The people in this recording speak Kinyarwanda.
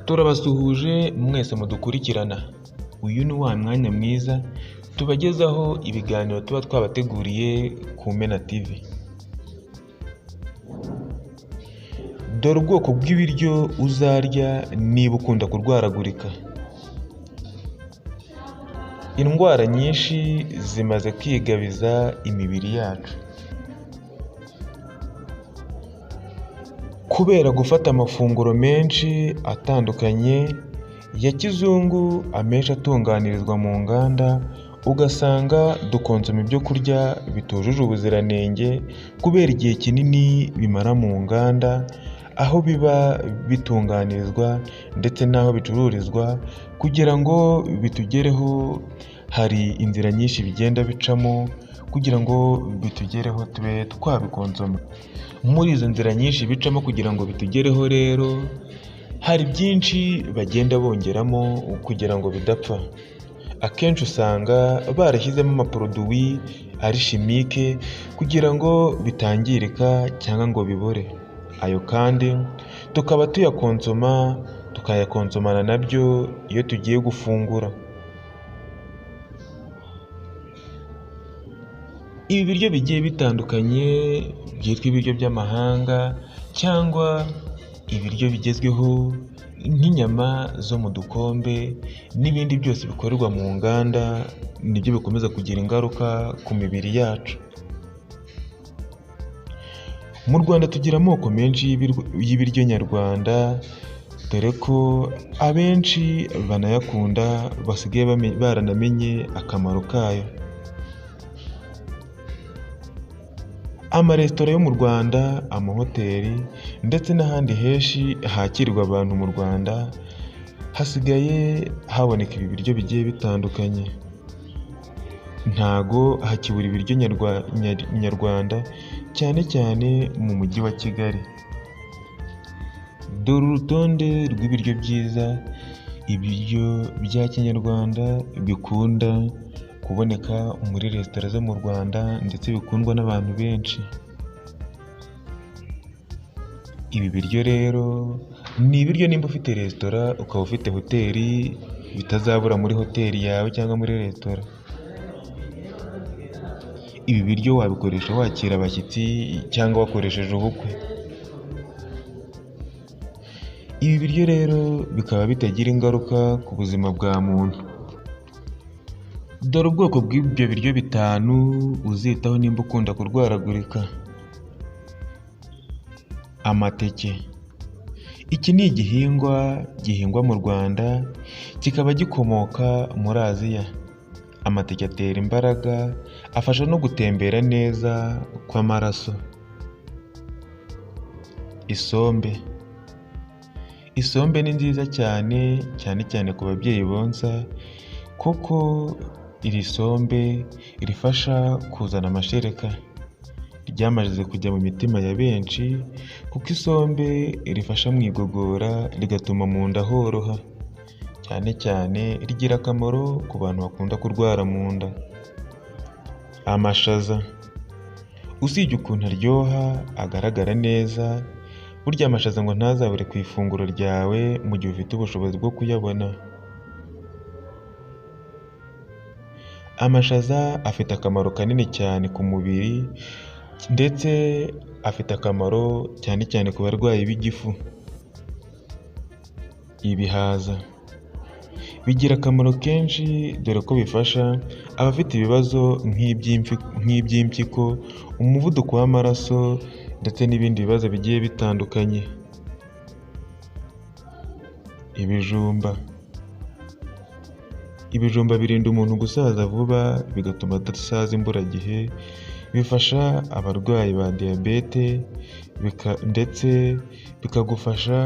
Turabasuhuje mwese mudukurikirana, uyu ni wa mwanya mwiza tubagezaho ibiganiro tuba twabateguriye ku Mena TV. Dore ubwoko bw'ibiryo uzarya niba ukunda kurwaragurika. Indwara nyinshi zimaze kwigabiza imibiri yacu. Kubera gufata amafunguro menshi atandukanye ya kizungu, amenshi atunganirizwa mu nganda, ugasanga dukonsoma ibyo kurya bitujuje ubuziranenge kubera igihe kinini bimara mu nganda, aho biba bitunganirizwa ndetse n'aho bicururizwa kugira ngo bitugereho. Hari inzira nyinshi bigenda bicamo kugira ngo bitugereho tube twabikonsoma. Muri izo nzira nyinshi bicamo kugira ngo bitugereho rero, hari byinshi bagenda bongeramo kugira ngo bidapfa. Akenshi usanga barashyizemo amaporoduwi ari chimique kugira ngo bitangirika cyangwa ngo bibore. Ayo kandi tukaba tuyakonsoma, tukayakonsomana nabyo iyo tugiye gufungura. Ibi biryo bigiye bitandukanye byitwa ibiryo by'amahanga cyangwa ibiryo bigezweho nk'inyama zo mu dukombe n'ibindi byose bikorerwa mu nganda, nibyo bikomeza kugira ingaruka ku mibiri yacu. Mu Rwanda tugira amoko menshi y'ibiryo nyarwanda, dore ko abenshi banayakunda basigaye baranamenye akamaro kayo. Amaresitora yo mu Rwanda, amahoteli ndetse n'ahandi henshi hakirwa abantu mu Rwanda, hasigaye haboneka ibi biryo bigiye bitandukanye. Ntago hakibura ibiryo nyarwanda cyane cyane mu mujyi wa Kigali. Dore urutonde rw'ibiryo byiza, ibiryo bya kinyarwanda bikunda kuboneka muri resitora zo mu Rwanda ndetse bikundwa n'abantu benshi. Ibi biryo rero ni ibiryo nimba ufite resitora ukaba ufite hoteli, bitazabura muri hoteli yawe cyangwa muri resitora. Ibi biryo wabikoresha wakira abashyitsi cyangwa wakoresheje ubukwe. Ibi biryo rero bikaba bitagira ingaruka ku buzima bwa muntu. Dore ubwoko bw'ibyo biryo bitanu uzitaho nimba ukunda kurwaragurika. Amateke. Iki ni igihingwa gihingwa mu Rwanda, kikaba gikomoka muri Aziya. Amateke atera imbaraga, afasha no gutembera neza kw'amaraso. Isombe. Isombe ni nziza cyane, cyane cyane ku babyeyi bonsa, kuko iri sombe rifasha kuzana amashereka. Ryamaze kujya mu mitima ya benshi, kuko isombe rifasha mu igogora, rigatuma mu nda horoha. Cyane cyane rigira akamaro ku bantu bakunda kurwara mu nda. Amashaza. Usibye ukuntu aryoha, agaragara neza, burya amashaza ngo ntazabure ku ifunguro ryawe mu gihe ufite ubushobozi bwo kuyabona. Amashaza afite akamaro kanini cyane ku mubiri ndetse afite akamaro cyane cyane ku barwayi b'igifu. Ibihaza bigira akamaro kenshi, dore ko bifasha abafite ibibazo nk'iby'impyiko, umuvuduko w'amaraso ndetse n'ibindi bibazo bigiye bitandukanye. Ibijumba. Ibijumba birinda umuntu gusaza vuba, bigatuma adasaza imburagihe, bifasha abarwayi ba diyabete ndetse bikagufasha